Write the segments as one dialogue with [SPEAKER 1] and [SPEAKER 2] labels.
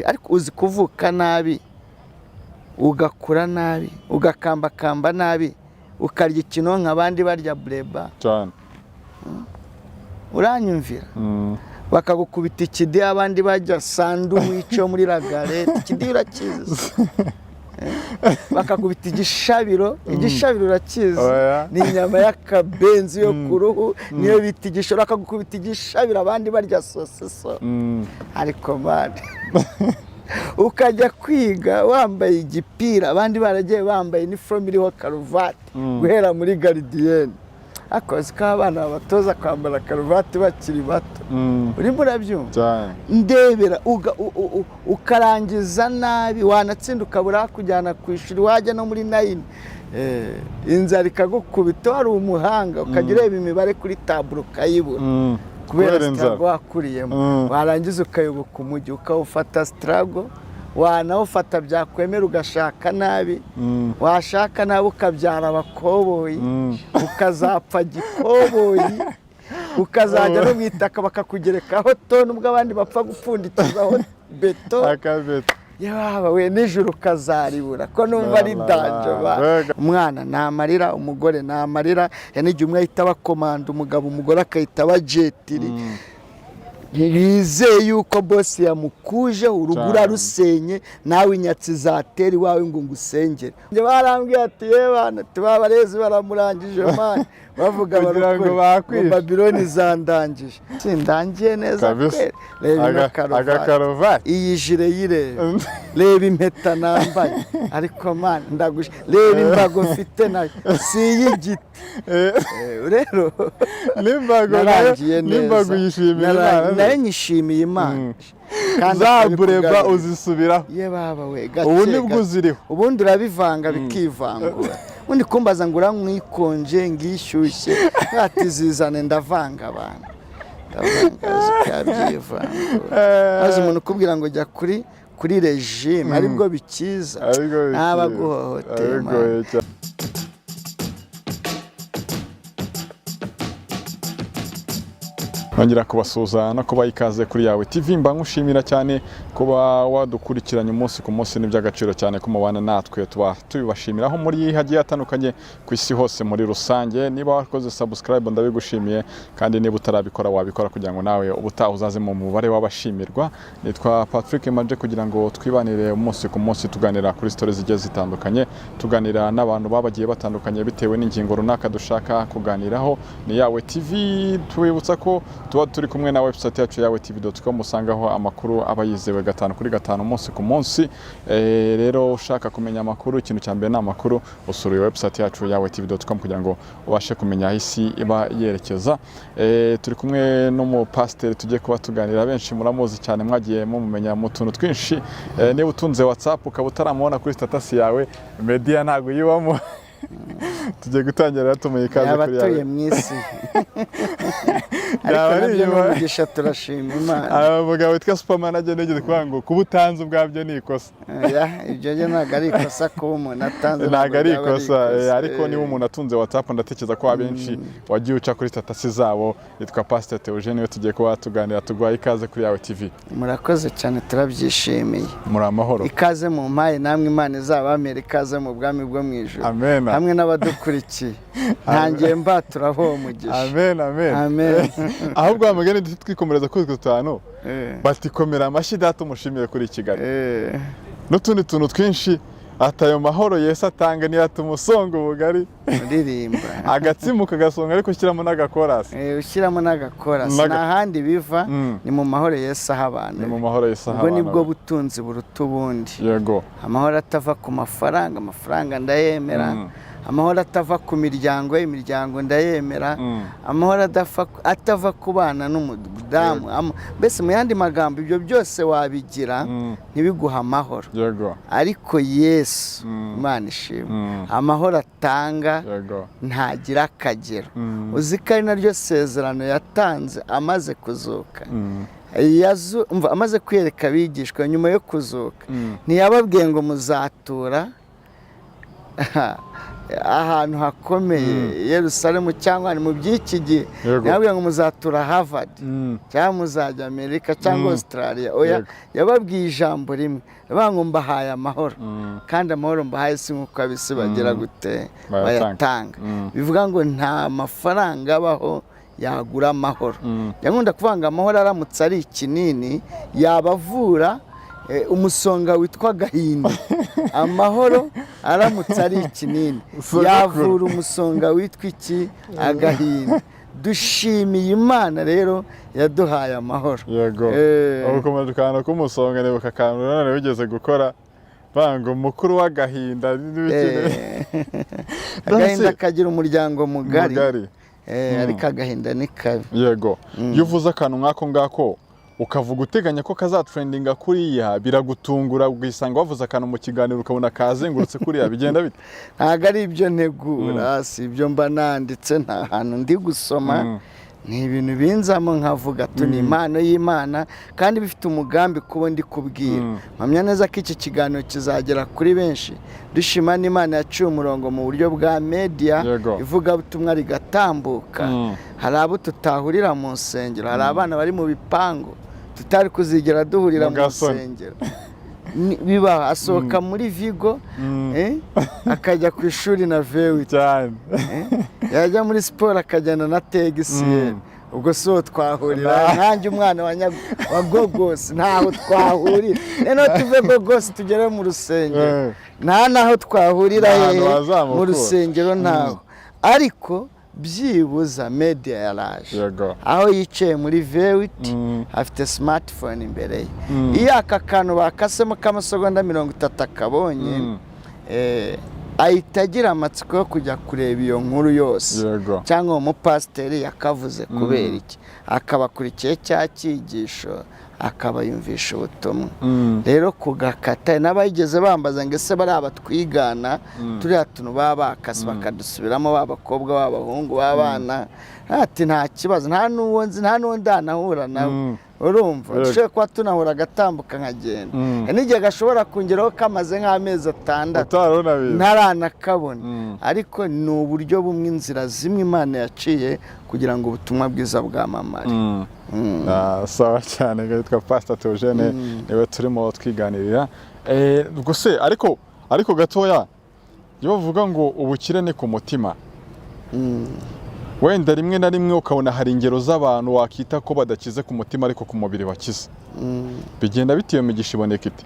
[SPEAKER 1] Ariko uzi kuvuka nabi, ugakura nabi, ugakambakamba nabi, ukarya ikinonko abandi barya bureba.
[SPEAKER 2] Cyane.
[SPEAKER 1] Uranyumvira? Bakagukubita ikidi abandi bajya sandwich yo muri La Galette. Ikidi urakizi? Bakakubita igishabiro. Igishabiro urakizi?
[SPEAKER 2] Oya.
[SPEAKER 1] Ni inyama y'akabenzi yo ku ruhu, niyo bita igishoro. Bakagukubita igishabiro abandi barya sosiso. Ariko man, ukajya kwiga wambaye igipira abandi baragiye bambaye iniforume iriho karuvati guhera muri gardienne. Akoze ko abana babatoza kwambara karuvati bakiri bato. Urimo urabyumva?
[SPEAKER 2] Cyane.
[SPEAKER 1] Ndebera, ukarangiza nabi, wanatsinda ukabura kujyana ku ishuri, wajya no muri nine, inzara ikagukubita. Wari umuhanga, ukajya ureba imibare kuri tableau ukayibura kubera
[SPEAKER 2] Kubera inzara.
[SPEAKER 1] struggle wakuriyemo. Warangiza ukayoboka umujyi, ukawufata struggle, wanawufata byakwemera ugashaka nabi, washaka nabi ukabyara abakoboyi, ukazapfa gikoboyi, ukazajya no mu itaka bakakugerekaho toni, ubwo abandi bapfa gupfundikizaho beto.
[SPEAKER 2] Akabeto.
[SPEAKER 1] Yaba we, nijoro ukazaribura ko numva ari
[SPEAKER 2] La, la,
[SPEAKER 1] danger ba.
[SPEAKER 2] Mbega.
[SPEAKER 1] Umwana ni amarira, umugore ni amarira. Hari n'igihe umwe ahita abakomanda umugabo, umugore akahita abajetiri, yizeye yuko boss yamukujeho urugo. Urarusenye nawe, inyatsi zatera iwawe ngo ngusengere. Njye barambwiye ati: "Ye bana," tuba barezi baramurangije man, bavuga
[SPEAKER 2] Kugira ngo
[SPEAKER 1] barokore
[SPEAKER 2] bakwishe.
[SPEAKER 1] ngo Babiloni zandangije, sindangiye neza.
[SPEAKER 2] Kabisa.
[SPEAKER 1] Kweri, reba ino karuvati.
[SPEAKER 2] Agakaruvati.
[SPEAKER 1] Iyi gilet yireba, reba impeta nambaye. Ariko man, ndagusha, reba imbago mfite nayo si iy'igiti. Rero
[SPEAKER 2] N'imbago nayo.
[SPEAKER 1] narangiye neza.
[SPEAKER 2] N'imbago uyishimira Imana.
[SPEAKER 1] Nayo nyishimiye Imana. Kandi
[SPEAKER 2] Za bureba
[SPEAKER 1] akabikugarurira.
[SPEAKER 2] uzisubiraho.
[SPEAKER 1] Ye baba we, gake
[SPEAKER 2] Ubu nibwo
[SPEAKER 1] gake.
[SPEAKER 2] uziriho.
[SPEAKER 1] Ubundi urabivanga bikivangura. Ubundi kumbaza ngo uranywa ikonje ngishyushye, ati zizane, ndavanga abantu, ndavanga zikabyivangura. Maze umuntu ukubwira ngo jya kuri régime aribwo bikiza,
[SPEAKER 2] Aribwo bikiza.
[SPEAKER 1] ntaba aguhohoteye, man.
[SPEAKER 2] Bigoye cyane. Nongera kubasuhuza no kubaha ikaze kuri Yawe TV. Mba nkushimira cyane kuba wadukurikiranye umunsi ku munsi. Ni iby'agaciro cyane ko mubana natwe, tuba tubibashimira aho muri hagiye hatandukanye ku isi hose muri rusange. Niba wakoze subscribe, ndabigushimiye, kandi niba utarabikora wabikora kugira ngo nawe ubutaha uzaze mu mubare w'abashimirwa. Nitwa Patrick Maje, kugira ngo twibanire umunsi ku munsi, tuganira kuri stories zigiye zitandukanye, tuganira n'abantu babagiye batandukanye bitewe n'ingingo runaka dushaka kuganiraho. Ni Yawe TV. Tubibutsa ko tuba turi kumwe na website yacu yawetv.com, usangaho amakuru aba yizewe gatanu kuri gatanu, umunsi ku munsi. Rero ushaka kumenya amakuru, ikintu cya mbere ni amakuru, usura iyo website yacu yawetv.com kugira ngo ubashe kumenya aho isi iba yerekeza. Turi kumwe n'umupasiteri tugiye kuba tuganira. Benshi muramuzi cyane, mwagiye mumumenya mu tuntu twinshi. Niba utunze WhatsApp ukaba utaramubona kuri status yawe, media ntabwo uyibamo. Tugiye gutangira rero, tumuha ikaze
[SPEAKER 1] Yaba
[SPEAKER 2] kuri
[SPEAKER 1] atuye
[SPEAKER 2] Yawe.
[SPEAKER 1] mu isi, ariko
[SPEAKER 2] Yaba ari
[SPEAKER 1] nabyo ni
[SPEAKER 2] inyuma.
[SPEAKER 1] umugisha, turashima Imana.
[SPEAKER 2] Umugabo witwa Superman agenda yigeze kuvuga ngo kuba utanze ubwabyo ni ikosa.
[SPEAKER 1] Oya, ibyo byo ntabwo ari ikosa, kuba umuntu atanze
[SPEAKER 2] Ntabwo ari
[SPEAKER 1] byaba
[SPEAKER 2] ikosa, ariko niba umuntu atunze WhatsApp, ndatekereza ko abenshi wagiye uca kuri status zabo. Yitwa Pastor Theogene, we tugiye kuba tuganira. Tuguhaye ikaze kuri Yawe TV.
[SPEAKER 1] Murakoze cyane, turabyishimiye.
[SPEAKER 2] Muri amahoro?
[SPEAKER 1] Ikaze mu mpaye, namwe Imana izabamere ikaze mu bwami bwo mu ijuru.
[SPEAKER 2] Amen.
[SPEAKER 1] Hamwe n'abadukurikiye, ntangiye mbaturaho uwo mugisha.
[SPEAKER 2] Amen, amen.
[SPEAKER 1] Amen.
[SPEAKER 2] Ahubwo wamugani, twikomereza kuri utwo tuntu, bati: "Komera amashyi data, umushimire kuri Kigali," n'utundi tuntu twinshi, ati: "Ayo mahoro Yesu atanga niyo atuma usonga ubugari."
[SPEAKER 1] Uririmba.
[SPEAKER 2] Agatsima ukagasonga, ariko ushyiramo n'agakorasi.
[SPEAKER 1] Ushyiramo n'agakorasi. Nta handi biva, ni mu mahoro Yesu aha abantu.
[SPEAKER 2] Ni mu mahoro Yesu aha
[SPEAKER 1] Ubwo
[SPEAKER 2] abantu.
[SPEAKER 1] nibwo butunzi buruta ubundi. Amahoro atava ku mafaranga, amafaranga ndayemera. Amahoro atava ku miryango, imiryango ndayemera. Amahoro atava ku bana n'umudamu. Mbese mu yandi magambo, ibyo byose wabigira ntibiguhe amahoro. Ariko Yesu, Imana ishimwe, amahoro atanga ntagira akagero. Uzi ko ari naryo sezerano yatanze amaze kuzuka? Umva, amaze kwiyereka abigishwa nyuma yo kuzuka, ntiyababwiye ngo muzatura Ahantu hakomeye, Yerusalemu cyangwa ni mu by'iki gihe. Ntiyababwiye ngo muzatura Harvard cyangwa muzajya Amerika cyangwa Australia, oya. Yababwiye ijambo rimwe, yabaga ngo mbahaye amahoro, kandi amahoro mbahaye si nk'uko ab'isi bagira gute?
[SPEAKER 2] Bayatanga.
[SPEAKER 1] Bayatanga. Bivuga ngo nta mafaranga abaho yagura amahoro. Nkunda kuvuga ngo amahoro aramutse ari ikinini yabavura umusonga witwa agahinda. Amahoro aramutse ari ikinini
[SPEAKER 2] Sogokuru.
[SPEAKER 1] yavura umusonga witwa iki? Agahinda. Dushimiye Imana rero yaduhaye amahoro.
[SPEAKER 2] Ubu ukomeje akantu k'umusonga, nibuka akantu nanone wigeze gukora banga umukuru w'agahinda n'ibiki.
[SPEAKER 1] Agahinda kagira umuryango mugari.
[SPEAKER 2] Mugari.
[SPEAKER 1] Ariko agahinda ni kabi.
[SPEAKER 2] Yego, iyo uvuze akantu nk'ako ngako ukavuga uteganya ko kazatrendinga kuriya, biragutungura ugisanga wavuze akantu mu kiganiro ukabona kazengurutse kuriya, bigenda bite?
[SPEAKER 1] Ntabwo ari ibyo ntegura, si ibyo mba nanditse, nta hantu ndi gusoma. Ni ibintu binzamo nkavuga tu ni impano y'Imana kandi bifite umugambi kuba ndi kubwira. Mpamya neza ko iki kiganiro kizagera kuri benshi. Dushima n'Imana yaciye umurongo mu buryo bwa media, ivugabutumwa rigatambuka. Hari abo tutahurira mu nsengero, hari abana bari mu bipangu tutari kuzigera duhurira
[SPEAKER 2] Mu
[SPEAKER 1] mu
[SPEAKER 2] gasoni.
[SPEAKER 1] nsengero. Bibaho asohoka muri Vigo, akajya ku ishuri na vewiti, yajya muri siporo akajyana na tegisiyeri. Ubwo si uwo twahurira? Nkanjye umwana wa Gogosi ntaho twahurira. Noneho tuve Gogosi tugere mu rusengero, nta naho twahurira.
[SPEAKER 2] Nta hantu
[SPEAKER 1] Hehe?
[SPEAKER 2] wazamukura.
[SPEAKER 1] Mu rusengero ntaho, ariko byibuza media yaraje. Aho yicaye muri vewiti, afite smartphone imbere ye, iyo aka kantu bakasemo k'amasegonda 30 akabonye, ahita agira amatsiko yo kujya kureba iyo nkuru yose cyangwa uwo mupasiteri yakavuze kubera iki, akaba akurikiye cya cyigisho, akaba yumvisha ubutumwa. Rero kugakata, n'abayigeze bambaza ngo ese bariya batwigana turiya tuntu baba bakase bakadusubiramo, b'abakobwa, b'abahungu, b'abana, ati nta kibazo, nta n'uwo nzi, nta n'uwo ndanahura nawe. Urumva, dushobora kuba tunahura agatambuka nkagenda. Hari n'igihe gashobora kongeraho kamaze nk'amezi 6
[SPEAKER 2] Utari unabizi.
[SPEAKER 1] ntaranakabona. Ariko ni uburyo bumwe, inzira zimwe Imana yaciye kugira ngo ubutumwa bwiza bwamamare.
[SPEAKER 2] Ah, sawa cyane. Yitwa Pastor Theogene, niwe turimo twiganirira. Gusa ariko gatoya, iyo bavuga ngo ubukire ni ku mutima, wenda rimwe na rimwe ukabona hari ingero z'abantu wakita ko badakize ku mutima ariko ku mubiri bakize. Bigenda bite? Iyo migisha iboneka ite?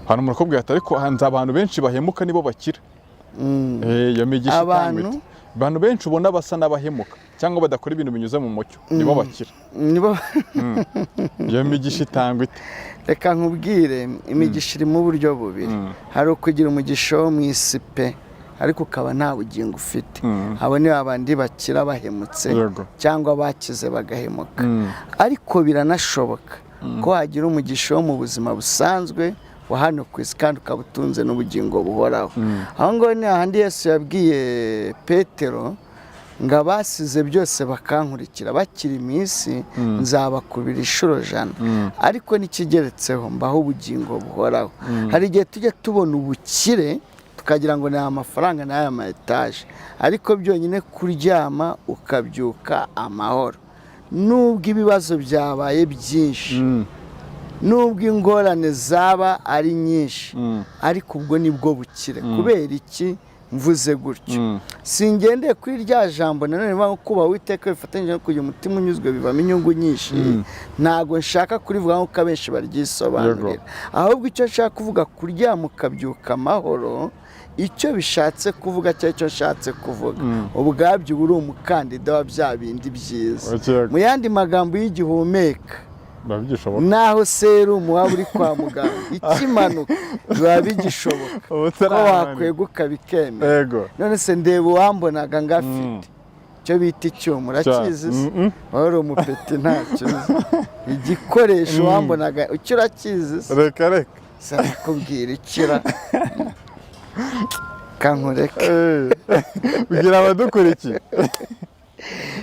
[SPEAKER 2] Hari umuntu ukubwira ati ariko hanze abantu benshi bahemuka nibo bakira. Iyo migisha itangwa
[SPEAKER 1] Abantu?
[SPEAKER 2] ite? Abantu benshi ubona basa n'abahemuka cyangwa badakora ibintu binyuze mu mucyo nibo bakira.
[SPEAKER 1] Nibo.
[SPEAKER 2] Iyo migisha itangwa ite?
[SPEAKER 1] Reka nkubwire, imigisha iri mu buryo bubiri. Hari ukugira umugisha wo mu isi pe, ariko ukaba nta bugingo ufite. Abo ni babandi bakira bahemutse cyangwa bakize bagahemuka. Ariko biranashoboka ko wagira umugisha wo mu buzima busanzwe wa hano ku isi kandi ukaba utunze n'ubugingo buhoraho. Aho ngaho ni hahandi Yesu yabwiye Petero ngo abasize byose bakankurikira bakiri mu isi nzabakubira inshuro 100, ariko n'ikigeretseho mbaho ubugingo buhoraho. Hari igihe tujya tubona ubukire tukagira ngo ni amafaranga n'aya ma etaje, ariko byonyine kuryama ukabyuka amahoro, nubwo ibibazo byabaye byinshi, nubwo ingorane zaba ari nyinshi, ariko ubwo nibwo bukire. Kubera iki mvuze gutyo? Singendeye kuri rya jambo nanone rivuga ngo kubaha Uwiteka bifatanyije no kugira umutima unyuzwe bivamo inyungu nyinshi. Ntabwo nshaka kurivuga nk'uko abenshi baryisobanurira, ahubwo icyo nshaka kuvuga, kuryama ukabyuka amahoro, icyo bishatse kuvuga cyangwa icyo nshatse kuvuga, ubwabyo uba uri umukandida wa bya bindi byiza. Mu yandi magambo y'igihumeka,
[SPEAKER 2] Biba bigishoboka.
[SPEAKER 1] naho serumu waba uri kwa muganga ikimanuka, biba bigishoboka
[SPEAKER 2] Ubu
[SPEAKER 1] ko
[SPEAKER 2] utaramanura.
[SPEAKER 1] wakweguka bikemera. None se ndeba uwambonaga ngafite icyo bita icyuma, urakizi se? Wari uri umupeti, ntacyo uzi. Igikoresho wambonaga icyo, urakizi se?
[SPEAKER 2] Reka reka.
[SPEAKER 1] Sinakubwira ikira kankureke.
[SPEAKER 2] Bwira abadukurikiye.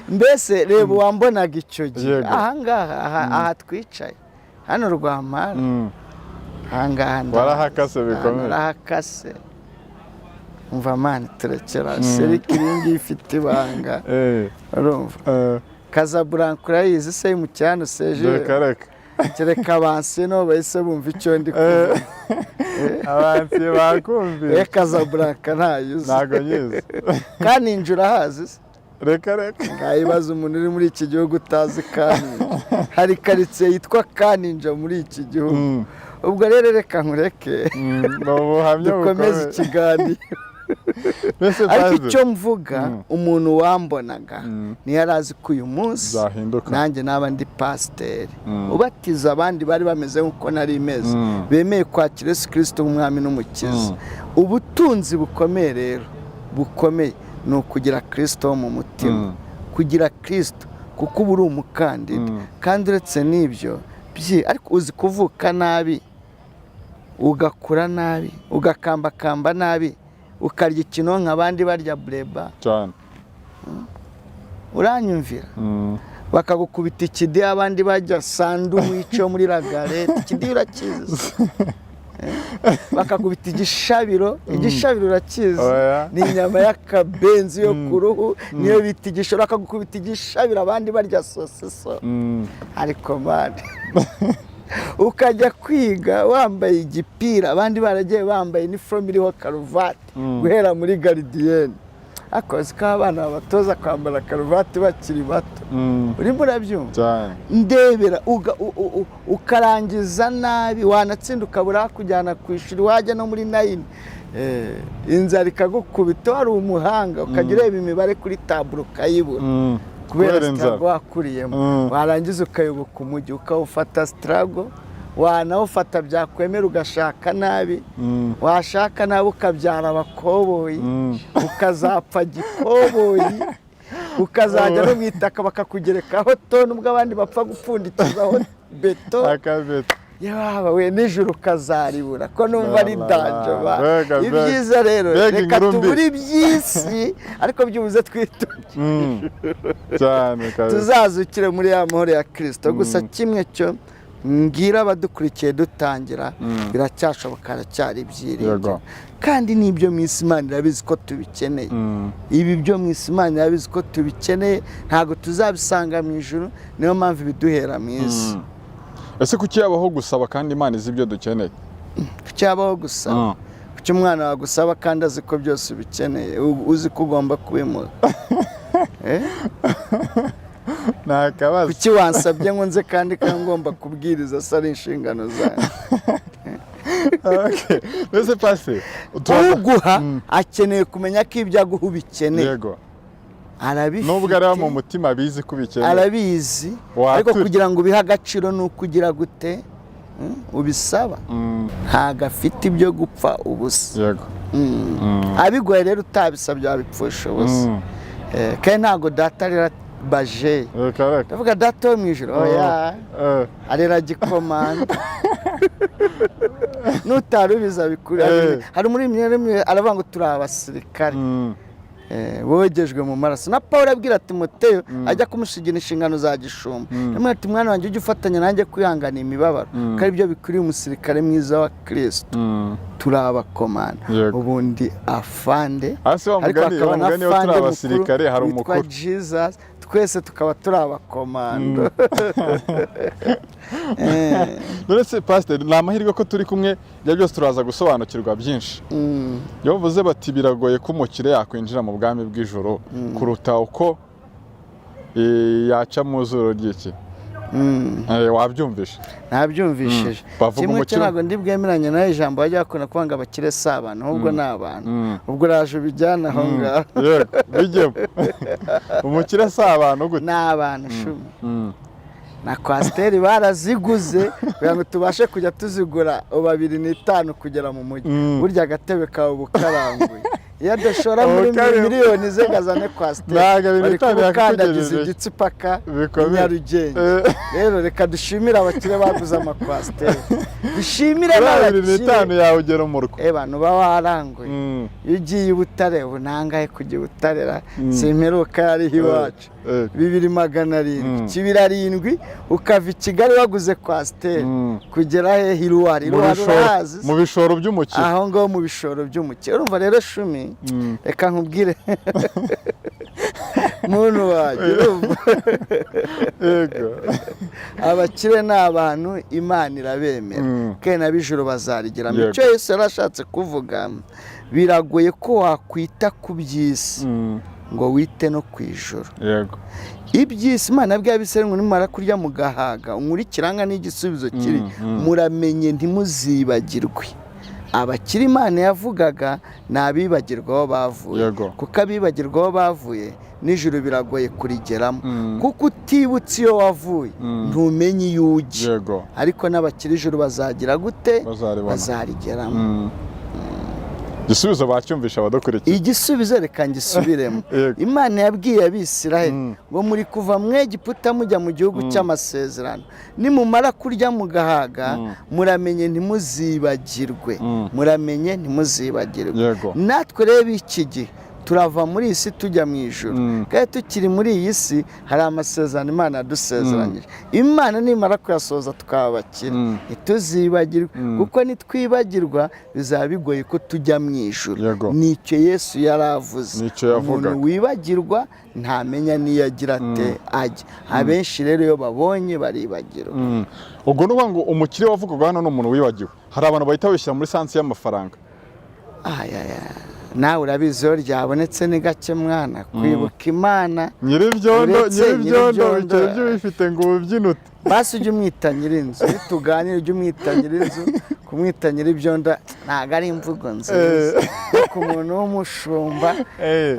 [SPEAKER 1] Mbese reba uwambonaga icyo gihe ahangaha, aha twicaye hano Rwampara, ahangaha ndahazi.
[SPEAKER 2] Warahakase bikomeye.
[SPEAKER 1] Narahakase. Umva man, turekera serikiri iyi ngiyi ifite ibanga. Urumva, Casablanca urayizi se mu cyano seje?
[SPEAKER 2] Reka reka.
[SPEAKER 1] Kereka abansino bahise bumva icyo ndi kuvuga.
[SPEAKER 2] Abansi bakumvise.
[SPEAKER 1] Casablanca ntayo uzi?
[SPEAKER 2] Ntago nyizi.
[SPEAKER 1] Kaninja urahazi se?
[SPEAKER 2] Reka reka.
[SPEAKER 1] Ngayibaza umuntu uri muri iki gihugu utazi Kaninja. Hari karitsiye yitwa Kaninja muri iki gihugu. Ubwo rero reka nkureke,
[SPEAKER 2] Ni ubuhamya
[SPEAKER 1] dukomeze
[SPEAKER 2] bukomeye.
[SPEAKER 1] ikiganiro.
[SPEAKER 2] Mbese
[SPEAKER 1] Ariko
[SPEAKER 2] Pastor,
[SPEAKER 1] icyo mvuga, umuntu wambonaga ntiyari azi ko uyu munsi
[SPEAKER 2] Zahinduka.
[SPEAKER 1] nanjye naba ndi pasiteri ubatiza abandi bari bameze nk'uko nari meze, bemeye kwakira Yesu Kirisito nk'umwami n'umukiza. Ubutunzi bukomeye rero, bukomeye, ni ukugira Kirisito mu mutima, kugira Kirisito, kuko uba uri umukandida. Kandi uretse n'ibyo ariko uzi kuvuka nabi, ugakura nabi, ugakambakamba nabi, ukarya ikinonko abandi barya bureba?
[SPEAKER 2] Cyane.
[SPEAKER 1] Uranyumvira? Bakagukubita ikidiyo abandi bajya sandwich yo muri Lagalette. Ikidiyo urakizi? Bakakubita igishabiro. Igishabiro urakizi?
[SPEAKER 2] Oya.
[SPEAKER 1] Ni inyama y'akabenzi yo ku ruhu, niyo bita igishoro. Bakagukubita igishabiro abandi barya sosiso. Ariko man, ukajya kwiga wambaye igipira abandi baragiye bambaye iniforume iriho karuvati guhera muri gardienne. Akoze ko abana babatoza kwambara karuvati bakiri bato. Urimo urabyumva?
[SPEAKER 2] Cyane.
[SPEAKER 1] Ndebera, ukarangiza nabi, wanatsinda ukabura kujyana ku ishuri, wajya no muri nine, inzara ikagukubita. Wari umuhanga, ukajya ureba imibare kuri tableau ukayibura kubera
[SPEAKER 2] Kubera inzara.
[SPEAKER 1] struggle wakuriyemo. Warangiza ukayoboka umujyi, ukawufata struggle, wanawufata byakwemera ugashaka nabi, washaka nabi ukabyara abakoboyi, ukazapfa gikoboyi, ukazajya no mu itaka bakakugerekaho toni, ubwo abandi bapfa gupfundikizaho beto.
[SPEAKER 2] Akabeto.
[SPEAKER 1] Yaba we, nijoro ukazaribura ko numva ari
[SPEAKER 2] La, la,
[SPEAKER 1] danger ba.
[SPEAKER 2] Mbega, mbega.
[SPEAKER 1] Ibyiza rero,
[SPEAKER 2] Mbega
[SPEAKER 1] reka
[SPEAKER 2] inkuru mbi.
[SPEAKER 1] tubure iby'isi, ariko byibuze twitonde,
[SPEAKER 2] Cyane kabisa.
[SPEAKER 1] tuzazukire muri ya mahoro ya Kirisito. Gusa kimwe cyo mbwira abadukurikiye dutangira, biracyashoboka, haracyari ibyiringiro. Kandi n'ibyo mu isi Imana irabizi ko tubikeneye. Ibi byo mu isi Imana irabizi ko tubikeneye, ntabwo tuzabisanga mu ijuru, niyo mpamvu ibiduhera mu isi.
[SPEAKER 2] Ese kuki yabaho gusaba kandi Imana izi ibyo dukeneye?
[SPEAKER 1] Kuki habaho gusaba? Kuki umwana wagusaba kandi azi ko byose ubikeneye, uzi ko ugomba kubimuha? Eh?
[SPEAKER 2] Ni akabazo.
[SPEAKER 1] Kuki wansabye ngo nze kandi ko ngomba kubwiriza, se ari inshingano zanjye?
[SPEAKER 2] Okay. Mbese pasi
[SPEAKER 1] Uguha akeneye kumenya ko ibyo aguha ubikeneye. Arabifite.
[SPEAKER 2] Nubwo areba mu mutima abizi ko ubikeneye.
[SPEAKER 1] Arabizi.
[SPEAKER 2] Watura.
[SPEAKER 1] Ariko kugira ngo ubihe agaciro ni uko ugira gute? Ubisaba. Ntabwo afite ibyo gupfa ubusa. Abiguye rero utabisabye wabipfusha ubusa. Kandi ntabwo data arera bajeyi.
[SPEAKER 2] Reka reka.
[SPEAKER 1] Ndavuga data wo mu ijoro, oya, arera gikomanda. Nutari ubizi abikuri. Hari muri rimwe aravuga ngo turi abasirikare bogejwe mu maraso. Na Paul abwira Timoteyo, ajya kumusigira inshingano za gishumba, rimwe ati: "Mwana wanjye, ujye ufatanya nanjye kwihangana imibabaro, ko ari byo bikwiriye umusirikare mwiza wa Kirisito." Turi abakomanda. Ubundi afande,
[SPEAKER 2] Hasi wa
[SPEAKER 1] ariko
[SPEAKER 2] mugani,
[SPEAKER 1] hakaba
[SPEAKER 2] wa
[SPEAKER 1] na
[SPEAKER 2] mugani wo turi
[SPEAKER 1] afande mukuru
[SPEAKER 2] abasirikare, hari
[SPEAKER 1] witwa
[SPEAKER 2] umukuru.
[SPEAKER 1] Jesus, twese tukaba turi abakomando.
[SPEAKER 2] None se pasiteri, ni amahirwe ko turi kumwe, ibyo byose turaza gusobanukirwa byinshi. Iyo bavuze bati biragoye ko umukire yakwinjira mu bwami bw'ijoro kuruta uko yaca mu zuru ry'iki, wabyumvishe?
[SPEAKER 1] Nabyumvishije.
[SPEAKER 2] Bavuga
[SPEAKER 1] Kimwe cyo, ntabwo ndi bwemeranya nawe ijambo bajya bakunda kuvuga ngo abakire si abantu, ahubwo ni abantu. Ubwo uraje ubijyane aho ngaho.
[SPEAKER 2] Yego, bijyemo. Umukire si abantu gute?
[SPEAKER 1] Ni abantu 10. Na coaster baraziguze kugira ngo tubashe kujya tuzigura 2.5 kugera mu mujyi. Burya agatebe kawe uba ukaranguye. Iyo adashora muri miliyoni ze ngo azane coaster,
[SPEAKER 2] Ntabwo abiri
[SPEAKER 1] bari
[SPEAKER 2] n'itanu
[SPEAKER 1] kumukandagiza
[SPEAKER 2] yakugejejeyo.
[SPEAKER 1] igitsi paka i
[SPEAKER 2] Bikomeye.
[SPEAKER 1] Nyarugenge. Rero reka dushimire abakire baguze ama coaster, dushimire
[SPEAKER 2] Kuri abiri
[SPEAKER 1] n'abakire.
[SPEAKER 2] n'itanu yawe ugera umurwa.
[SPEAKER 1] Eba uba waranguye. Iyo ugiye i Butare, ubu nangahe kujya i Butare ra? Simperuka yariho iwacu 2700, 7,000, ukava i Kigali waguze coaster kugera hehe? Iruwari.
[SPEAKER 2] Mu
[SPEAKER 1] Iruwari
[SPEAKER 2] bishoro
[SPEAKER 1] urahazi?
[SPEAKER 2] Mu bishoro by'umukire.
[SPEAKER 1] Aho ngaho mu bishoro by'umukire. Urumva rero shumi. Reka nkubwire, muntu wanjye, urumva?
[SPEAKER 2] Yego.
[SPEAKER 1] Abakire ni abantu Imana irabemera, kandi n'ab'ijuru bazarigeramo. Icyo Yesu yari ashatse kuvuga, biragoye ko wakwita ku by'isi ngo wite no ku ijuru. Iby'isi, Imana yabwiye Abisirayeli ngo: "Nimumara kurya mugahaga, unkurikiranga n'igisubizo kiri, muramenye ntimuzibagirwe." Abakire Imana yavugaga ni abibagirwa aho bavuye, kuko abibagirwa aho bavuye n'ijuru biragoye kurigeramo, kuko utibutse iyo wavuye ntumenye iyo ujya. Ariko n'abakire ijuru bazagira gute?
[SPEAKER 2] Bazaribona.
[SPEAKER 1] Bazarigeramo.
[SPEAKER 2] Igisubizo bacyumvisha abadukurikiye.
[SPEAKER 1] Igisubizo reka ngisubiremo. Imana yabwiye Abisirayeli ngo: "Muri kuva mu Egiputa mujya mu gihugu cy'amasezerano, nimumara kurya mugahaga, muramenye ntimuzibagirwe." Muramenye ntimuzibagirwe. Natwe rero iki gihe turava muri iyi si tujya mu ijuru, kandi tukiri muri iyi si hari amasezerano Imana yadusezeranyije. Imana nimara kuyasohoza tukaba abakire, ntituzibagirwe, kuko nitwibagirwa bizaba bigoye ko tujya mu ijuru. Nicyo Yesu yari avuze.
[SPEAKER 2] Nicyo yavugaga.
[SPEAKER 1] Umuntu wibagirwa ntamenya n'iyo agira ate ajya. Abenshi rero iyo babonye baribagirwa.
[SPEAKER 2] Ubwo ni ukuvuga ngo umukire wavugaga hano ni umuntu wibagiwe. Hari abantu bahita babishyira muri sense y'amafaranga.
[SPEAKER 1] Ayaya, nawe urabizi, iyo ryabonetse ni gake mwana kwibuka Imana.
[SPEAKER 2] Nyir'ibyondo.
[SPEAKER 1] Uretse
[SPEAKER 2] Nyir'ibyondo.
[SPEAKER 1] nyir'ibyondo.
[SPEAKER 2] Bikaba ibyo bifite ngo ububyinute.
[SPEAKER 1] Basi ujye umwita nyir'inzu, iyo tuganira ujye umwita nyir'inzu. Kumwita nyir'ibyondo ntabwo ari imvugo nziza ku muntu w'umushumba.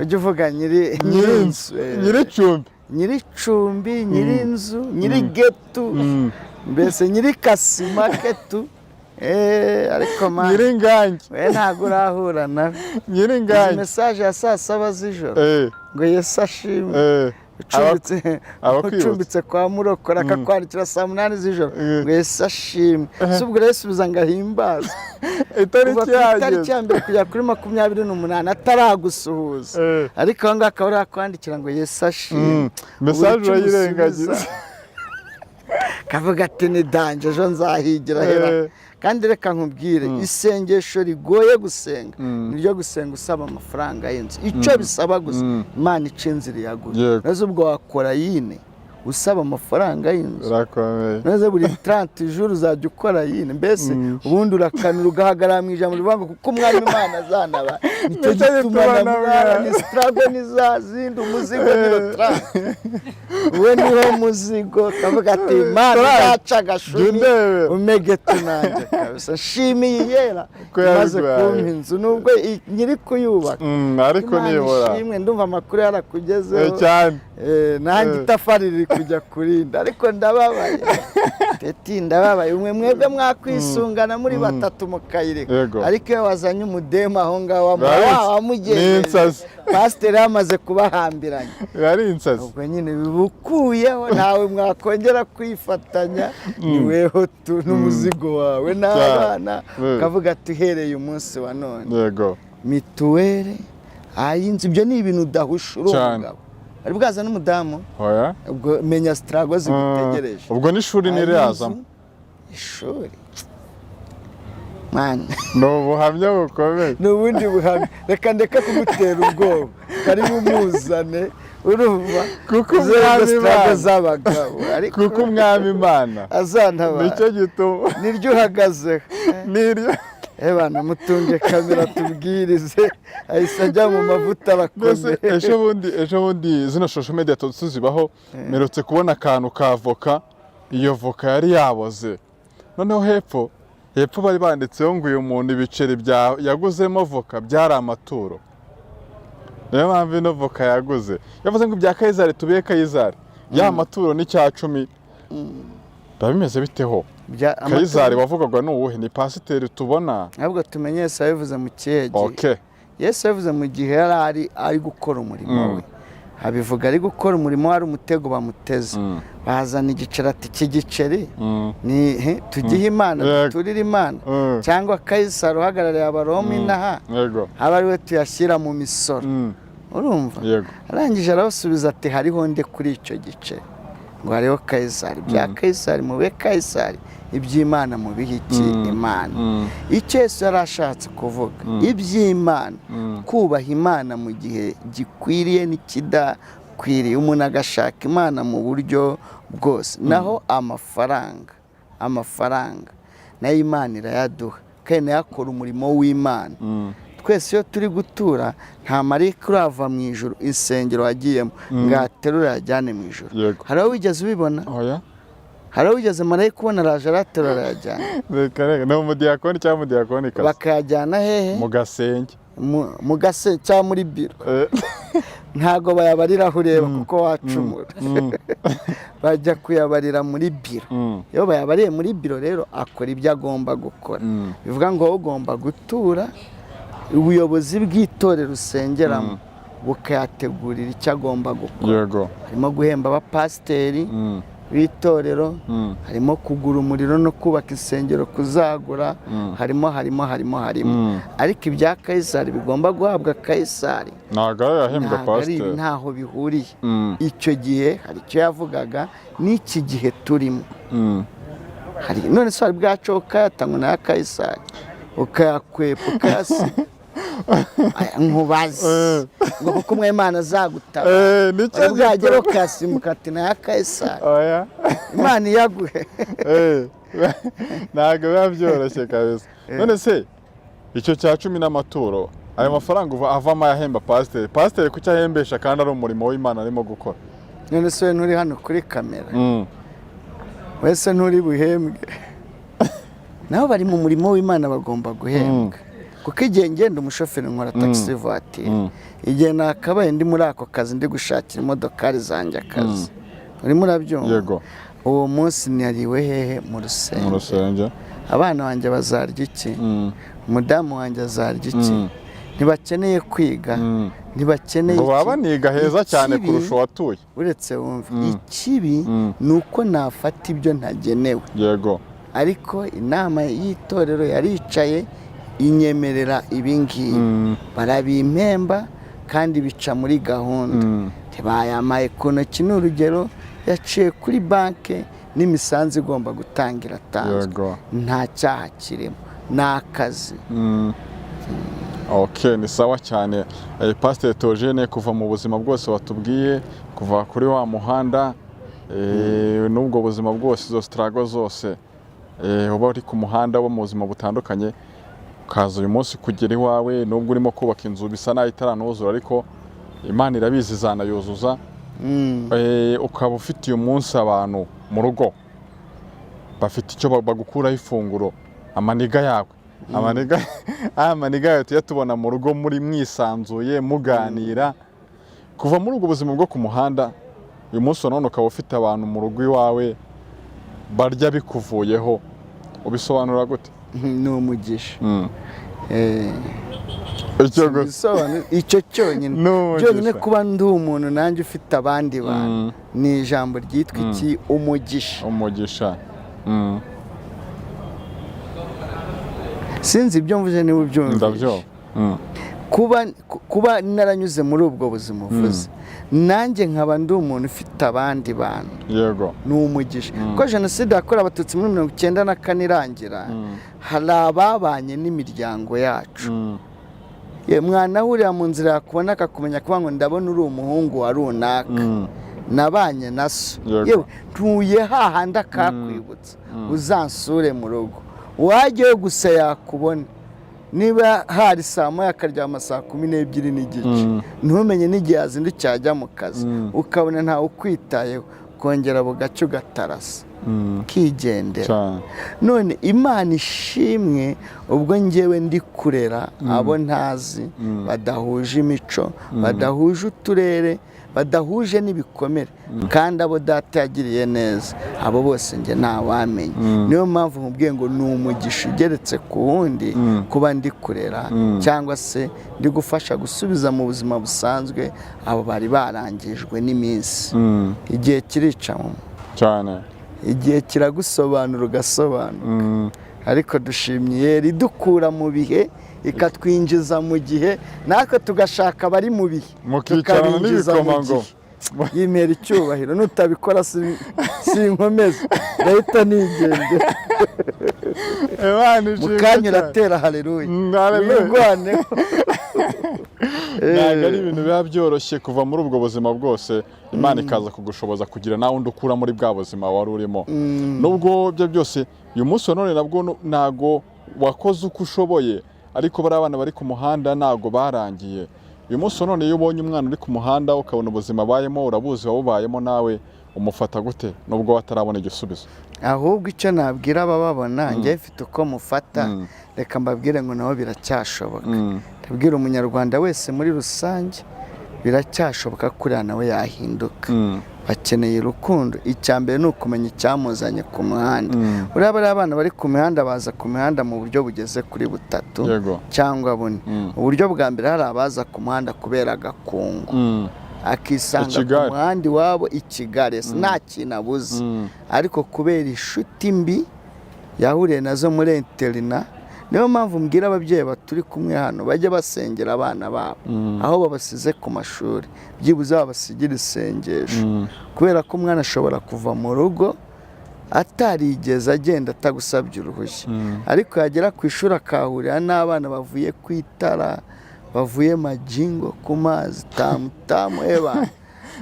[SPEAKER 1] Ujye uvuga nyir'inzu.
[SPEAKER 2] Nyir'icumbi.
[SPEAKER 1] Nyir'icumbi, nyir'inzu, nyir'igetu, mbese nyir'ikasima ketu. Ariko man,
[SPEAKER 2] Nyir'ingange.
[SPEAKER 1] we ntabwo urahura nawe. Izi
[SPEAKER 2] Nyir'ingange.
[SPEAKER 1] message ya saa 7 z'ijoro ngo "Yesu ashimwe", ucumbitse
[SPEAKER 2] Abakwibutsa.
[SPEAKER 1] ucumbitse kwa murokora akakwandikira saa 8 z'ijoro ngo "Yesu ashimwe", si ubwo rero subiza ngo ahimbaze.
[SPEAKER 2] Itariki
[SPEAKER 1] Kuva ku itariki
[SPEAKER 2] yageze.
[SPEAKER 1] ya 1 kugera kuri 28 ataragusuhuza, ariko aho ngaho akaba arakwandikira ngo "Yesu ashimwe".
[SPEAKER 2] Message
[SPEAKER 1] Ubu icyo
[SPEAKER 2] urayirengagiza.
[SPEAKER 1] umusubiza, kavuga ati "Ni danger, ejo nzahigira hera." Kandi reka nkubwire, isengesho rigoye gusenga niryo gusenga usaba amafaranga y'inzu. Icyo bisaba gusa, Imana ica inzira iyagura. Maze ubwo wakora yine usaba amafaranga y'inzu.
[SPEAKER 2] Birakomeye.
[SPEAKER 1] Maze buri 30 jours uzajya ukora yine. Mbese ubundi urakanura, ugahagarara mu ijambo rivuga ngo kuko Umwami Imana azanaba, nicyo
[SPEAKER 2] Nicyo
[SPEAKER 1] gituma
[SPEAKER 2] gituma
[SPEAKER 1] namwara.
[SPEAKER 2] namwara.
[SPEAKER 1] Ni struggle, ni za zindi, umuzigo ni 30, we niwo muzigo. Kavuga ati "Imana
[SPEAKER 2] Trente.
[SPEAKER 1] izaca agashumi
[SPEAKER 2] Jya undebera.
[SPEAKER 1] umegetu." Nanjye kabisa nshimiye iyera
[SPEAKER 2] Ko
[SPEAKER 1] imaze
[SPEAKER 2] yabiguhaye.
[SPEAKER 1] kumpa inzu, nubwo nyiri kuyubaka.
[SPEAKER 2] Ariko
[SPEAKER 1] Imana
[SPEAKER 2] nibura
[SPEAKER 1] ishimwe, ndumva amakuru yarakugezeho.
[SPEAKER 2] Cyane.
[SPEAKER 1] Nanjye itafari riri kujya kurinda, ariko ndababaye peti, ndababaye. Umwe mwebwe mwakwisungana muri batatu mukayireka, ariko iyo wazanye umudemu aho ngaho wamugendeje,
[SPEAKER 2] Ni insazi.
[SPEAKER 1] pasiteri yamaze kubahambiranya.
[SPEAKER 2] Biba ari insazi.
[SPEAKER 1] Ubwo nyine bibukuyeho, ntawe mwakongera kwifatanya, ni weho tu n'umuzigo wawe n'abana. Ukavuga ati uhereye umunsi wa none, mituweli, ay'inzu, ibyo ni ibintu udahusha uri umugabo. Ari bwaza n'umudamu?
[SPEAKER 2] Oya.
[SPEAKER 1] Ubwo menya struggle zigutegereje.
[SPEAKER 2] Ubwo n'ishuri ntirizamo.
[SPEAKER 1] Ishuri mwana.
[SPEAKER 2] Ni ubuhamya bukomeye.
[SPEAKER 1] Ni ubundi buhamya. Reka ndeke kugutera ubwoba, karibu umuzane, urumva?
[SPEAKER 2] Kuko
[SPEAKER 1] Uzerwa
[SPEAKER 2] Umwami
[SPEAKER 1] struggle
[SPEAKER 2] Imana.
[SPEAKER 1] z'abagabo, ariko
[SPEAKER 2] Kuko Umwami Imana
[SPEAKER 1] azantabara.
[SPEAKER 2] Nicyo gituma.
[SPEAKER 1] Niryo uhagazeho.
[SPEAKER 2] Niryo.
[SPEAKER 1] Ebana mutunge kamera tubwirize, ahise ajya mu mavuta.
[SPEAKER 2] Mbese
[SPEAKER 1] Arakomeye.
[SPEAKER 2] ejo bundi zino social media tuzibaho, mperutse kubona akantu ka voka. Iyo voka yari yaboze, noneho hepfo hepfo bari banditseho ngo uyu muntu ibiceri bya yaguzemo voka byari amaturo, niyo mpamvu ino voka yaguze. Yavuze ngo ibya Kayizari tubihe Kayizari, ya maturo n'icya cumi. Biba bimeze biteho? Kayizari wavugaga ni uwuhe? Ni pasiteri tubona?
[SPEAKER 1] Ahubwo tumenye Yesu yabivuze mu kihe gihe. Yesu yabivuze mu gihe yari ari gukora umurimo we. Abivuga ari gukora umurimo, hari umutego bamuteze, bazana igiceri, ati iki giceri ni tugihe Imana, duturire Imana, cyangwa Kayisari uhagarariye Abaroma inaha, aba ari we tuyashyira mu misoro? Urumva?
[SPEAKER 2] Yego.
[SPEAKER 1] Arangije arabasubiza ati hariho nde kuri icyo giceri? Ngo hariho Kayisari, bya Kayisari mube Kayisari, iby'Imana mubihe iki? Imana. Icyo Yesu yari ashatse kuvuga, iby'Imana, kubaha Imana mu gihe gikwiriye n'ikidakwiriye, umuntu agashaka Imana mu buryo bwose. Naho amafaranga nayo Imana irayaduha, kandi nayo akora umurimo w'Imana. Twese iyo turi gutura, nta marayika urava mu ijuru, insengero wagiyemo, ngo aterure ayajyane mu ijuru. Hari aho wigeze ubibona?
[SPEAKER 2] Oya.
[SPEAKER 1] Hari aho wigeze marayika ubona araje araterura arayajyana?
[SPEAKER 2] Reka reka, ni umudiyakoni cyangwa umudiyakonikazi.
[SPEAKER 1] Bakayajyana hehe?
[SPEAKER 2] Mu gasenge.
[SPEAKER 1] Mu gasenge cyangwa muri biro. Ntabwo bayabarira aho ureba, kuko wacumura. Bajya kuyabarira muri biro. Iyo bayabariye muri biro rero, akora ibyo agomba gukora. Bivuga ngo wowe ugomba gutura, ubuyobozi bw'itorero usengeramo bukayategurira icyo agomba gukora. Harimo guhemba abapasiteri b'itorero, harimo kugura umuriro no kubaka insengero, kuzagura, harimo harimo harimo harimo. Ariko ibya Kayisari bigomba guhabwa Kayisari.
[SPEAKER 2] Ntabwo ari ayahembwa
[SPEAKER 1] Ntabwo ari
[SPEAKER 2] pasiteri.
[SPEAKER 1] Ntaho bihuriye. Icyo gihe hari icyo yavugaga, n'iki gihe turimo hari. None se hari bwacu ukayatanga n'aya Kayisari, ukayakwepa, ukayasiga? Aya, nkubaze ngo kuko umwe Imana azagutaba,
[SPEAKER 2] Nicyo
[SPEAKER 1] wari bwagera ukayasimbuka ati n'aya Kayisari?
[SPEAKER 2] Oya.
[SPEAKER 1] Imana iyaguhe.
[SPEAKER 2] Ntabwo biba byoroshye kabisa. None se icyo cya cumi n'amaturo, ayo mafaranga avamo ayahemba pasiteri, pasiteri kuki ahembesha kandi ari umurimo w'Imana arimo gukora?
[SPEAKER 1] None se wowe nturi hano kuri kamera wese, nturi buhembwe? Nabo bari mu murimo w'Imana, bagomba guhembwa. Kuko igihe ngenda umushoferi, nkora taxi voiture, igihe nakabaye ndi muri ako kazi, ndi gushakira imodokari zanjye akazi, urimo urabyumva?
[SPEAKER 2] Yego.
[SPEAKER 1] Uwo munsi nariwe hehe? Mu
[SPEAKER 2] Mu
[SPEAKER 1] rusengero.
[SPEAKER 2] rusengero.
[SPEAKER 1] Abana banjye bazarya iki? Umudamu wanjye azarya iki? Ntibakeneye kwiga? Ntibakeneye
[SPEAKER 2] Ngo baba
[SPEAKER 1] iki?
[SPEAKER 2] baniga heza cyane
[SPEAKER 1] Ikibi-
[SPEAKER 2] kurusha uwatuye.
[SPEAKER 1] Uretse wumva, ikibi ni uko nafata ibyo ntagenewe. Ariko inama y'itorero yaricaye inyemerera ibi ngibi, barabimpemba kandi bica muri gahunda. Ntibayamaye ku ntoki, ni urugero, yaciye kuri banki n'imisanzu igomba gutanga iratanzwe. Nta cyaha kirimo, ni akazi.
[SPEAKER 2] Ok, ni sawa cyane. Pasiteri Theogene, kuva mu buzima bwose watubwiye, kuva kuri wa muhanda, n'ubwo buzima bwose, izo struggle zose, uba uri ku muhanda, uba mu buzima butandukanye, ukaza uyu munsi kugera iwawe, nubwo urimo kubaka inzu bisa naho itaranuzura, ariko Imana irabizi izanayuzuza. Ukaba ufite uyu munsi abantu mu rugo bafite icyo bagukuraho ifunguro, amaniga yawe, amaniga, aya maniga yawe tujya tubona mu rugo muri mwisanzuye muganira. Kuva muri ubwo buzima bwo ku muhanda, uyu munsi wa none ukaba ufite abantu mu rugo iwawe barya bikuvuyeho, ubisobanura gute?
[SPEAKER 1] Ni umugisha.
[SPEAKER 2] Icyo gusa?
[SPEAKER 1] Icyo cyonyine.
[SPEAKER 2] Ni umugisha.
[SPEAKER 1] Byonyine kuba ndi umuntu nanjye ufite abandi bantu, ni ijambo ryitwa iki? Umugisha.
[SPEAKER 2] Umugisha.
[SPEAKER 1] Sinzi ibyo mvuze niba ubyumvise.
[SPEAKER 2] Ndabyumva.
[SPEAKER 1] Kuba naranyuze muri ubwo buzima uvuze, nanjye nkaba ndi umuntu ufite abandi bantu, ni umugisha. Kuko Jenoside yakorewe Abatutsi muri 94 irangira, hari ababanye n'imiryango yacu. Ye, mwanahurira mu nzira, yakubona akakumenya, kuvuga ngo ndabona uri umuhungu wa runaka, nabanye na so, yewe ntuye hahandi, akakwibutsa uzansure mu rugo. Wajyayo gusa yakubona, niba hari saa 1 akaryama saa 12:30, ntumenye n'igihe yazindukiye ajya mu kazi, ukabona ntawe ukwitayeho, kongera bugaca ugatarasa, kigendera. None Imana ishimwe, ubwo ngewe ndi kurera abo ntazi, badahuje imico, badahuje uturere, badahuje n'ibikomere, kandi abo data yagiriye neza, abo bose njye ntawamenya. Niyo mpamvu nkubwiye ngo ni umugisha ugeretse ku wundi, kuba ndi kurera cyangwa se ndi gufasha gusubiza mu buzima busanzwe abo bari barangijwe n'iminsi. Igihe kirica mu
[SPEAKER 2] Cyane.
[SPEAKER 1] Igihe kiragusobanura, ugasobanura. Ariko dushimye Yeri idukura mu bihe ikatwinjiza mu gihe, natwe tugashaka abari mu bihe
[SPEAKER 2] Mukicarana
[SPEAKER 1] tukabinjiza mu
[SPEAKER 2] n'ibikomangoma.
[SPEAKER 1] gihe. Yimera icyubahiro, nutabikora sinkomeza, ndahita nigendera.
[SPEAKER 2] Imana
[SPEAKER 1] Mu
[SPEAKER 2] ishimwe
[SPEAKER 1] kanya
[SPEAKER 2] cyane.
[SPEAKER 1] uratera haleluya.
[SPEAKER 2] Haleluya.
[SPEAKER 1] Wirwaneho.
[SPEAKER 2] Ntabwo ari ibintu biba byoroshye kuva muri ubwo buzima bwose, Imana ikaza kugushoboza kugira nawe undi ukura muri bwa buzima wari urimo. Nubwo ibyo byose, uyu munsi wa none nabwo ntago wakoze uko ushoboye, ariko bariya abana bari ku muhanda ntago barangiye. Uyu munsi wa none, iyo ubonye umwana uri ku muhanda, ukabona ubuzima abayemo, urabuzi wabubayemo nawe, umufata gute nubwo batarabona igisubizo?
[SPEAKER 1] Ahubwo icyo nabwira abababona, njyewe mfite uko mufata. Reka mbabwire ngo nabo biracyashoboka. Ndabwira Umunyarwanda wese muri rusange, biracyashoboka ko uriya nawe yahinduka. Bakeneye urukundo. Icya mbere ni ukumenya icyamuzanye ku muhanda. Uriya, bariya abana bari ku mihanda baza ku mihanda mu buryo bugeze kuri butatu cyangwa bune. Uburyo bwa mbere, hari abaza ku muhanda kubera agakungu, akisanga ku
[SPEAKER 2] Ikigare.
[SPEAKER 1] muhanda iwabo i Kigali nta kintu abuze, ariko kubera inshuti mbi yahuriye nazo muri interina. Niyo mpamvu mbwira ababyeyi baturi kumwe hano, bajye basengera abana babo aho babasize ku mashuri, byibuze babasigira isengesho, kubera ko umwana ashobora kuva mu rugo atarigeze agenda atagusabye uruhushya, ariko yagera ku ishuri akahurira n'abana bavuye ku itara, bavuye majingo ku mazi tamu tamu, eba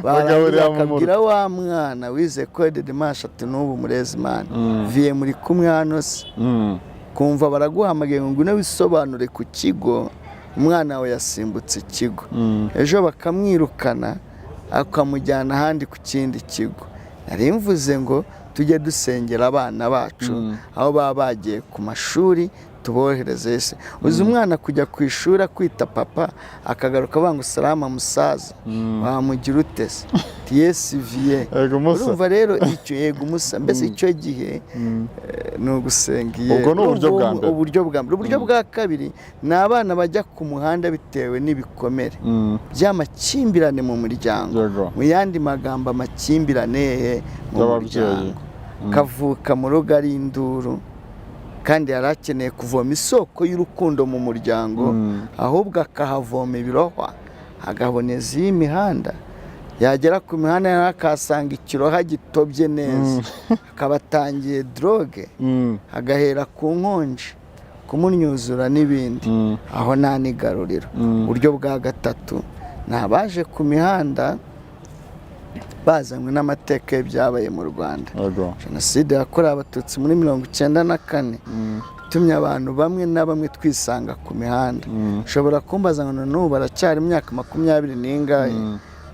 [SPEAKER 1] barangiza
[SPEAKER 2] Bagahurira mu
[SPEAKER 1] akabwira wa mwana wize code dimanche ati: "N'ubu murezi imana viye muri kumwe hano se?" Kumva baraguhamagaye ngo ngwino wisobanure ku kigo, umwana wawe yasimbutse ikigo. Ejo bakamwirukana, akamujyana ahandi ku kindi kigo. Nari mvuze ngo tujye dusengera abana bacu aho baba bagiye ku mashuri, tubohereze. Ese uzi umwana kujya ku ishuri akwita papa, akagaruka avuga ngo: "Salama musaza"? Wamugira ute se? Yes viye.
[SPEAKER 2] Yego musa.
[SPEAKER 1] Urumva rero icyo, yego musa, mbese icyo gihe ni ugusenga iye.
[SPEAKER 2] Ubwo ni uburyo bwa mbere.
[SPEAKER 1] Uburyo bwa mbere. Uburyo bwa kabiri ni abana bajya ku muhanda bitewe n'ibikomere by'amakimbirane mu muryango. Mu yandi magambo, amakimbirane hehe? Mu
[SPEAKER 2] Y'ababyeyi.
[SPEAKER 1] muryango. Kavuka mu rugo ari induru, kandi yari akeneye kuvoma isoko y'urukundo mu muryango, ahubwo akahavoma ibirohwa, agaboneza iyi mihanda. Yagera ku mihanda nawe akahasanga ikiroha gitobye neza, akaba atangiye drogue, agahera ku nkonji kumunyuzura n'ibindi. Aho nta n'igaruriro. Uburyo bwa gatatu ni abaje ku mihanda bazanywe n'amateka y'ibyabaye mu Rwanda. Jenoside yakorewe Abatutsi muri 94 itumye abantu bamwe na bamwe twisanga ku mihanda. Ushobora kumbaza ngo n'ubu baracyari, imyaka 20 n'ingahe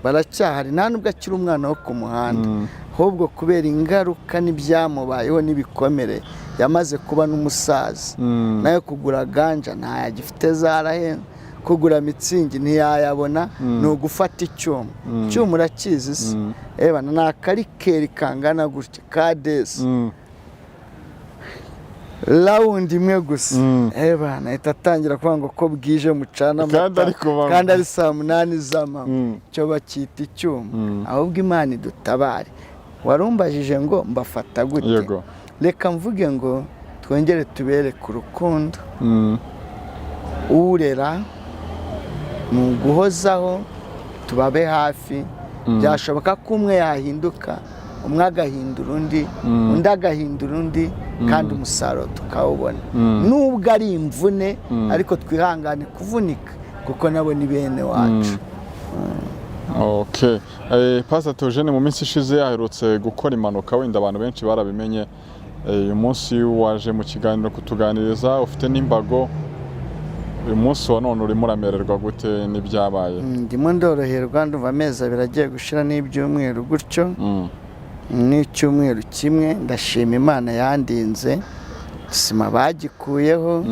[SPEAKER 1] baracyahari. Nta nubwo akiri umwana wo ku muhanda, ahubwo kubera ingaruka n'ibyamubayeho n'ibikomere, yamaze kuba n'umusaza. Nayo kugura ganja ntayagifite, zarahenze, kugura Mützig ntiyayabona, ni ugufata icyuma. Icyuma urakizi se? Eba ni akarikeri kangana gutya ka desi, round imwe gusa. Eba nahita atangira kuvuga ngo ko bwije mucana
[SPEAKER 2] Kandi
[SPEAKER 1] amata,
[SPEAKER 2] ari ku manywa.
[SPEAKER 1] kandi ari saa 8 z'amanywa. Icyo bacyita icyuma. Ahubwo Imana idutabare. Warumbajije ngo mbafata gute?
[SPEAKER 2] Yego.
[SPEAKER 1] Reka mvuge ngo twongere tubereke urukundo. Urera ni uguhozaho, tubabe hafi. Byashoboka ko umwe yahinduka, umwe agahindura undi, undi agahindura undi, kandi umusaruro tukawubona. Nubwo ari imvune, ariko twihangane kuvunika, kuko nabo ni bene wacu.
[SPEAKER 2] Okay. Pastor Theogene mu minsi ishize aherutse gukora impanuka, wenda abantu benshi barabimenye. Uyu munsi waje mu kiganiro kutuganiriza ufite n'imbago. Uyu munsi wa none urimo uramererwa gute n'ibyabaye?
[SPEAKER 1] Ndimo ndoroherwa, ndumva amezi 2 agiye gushira n'ibyumweru gutyo, n'icyumweru kimwe. Ndashima Imana yandinze, sima bagikuyeho.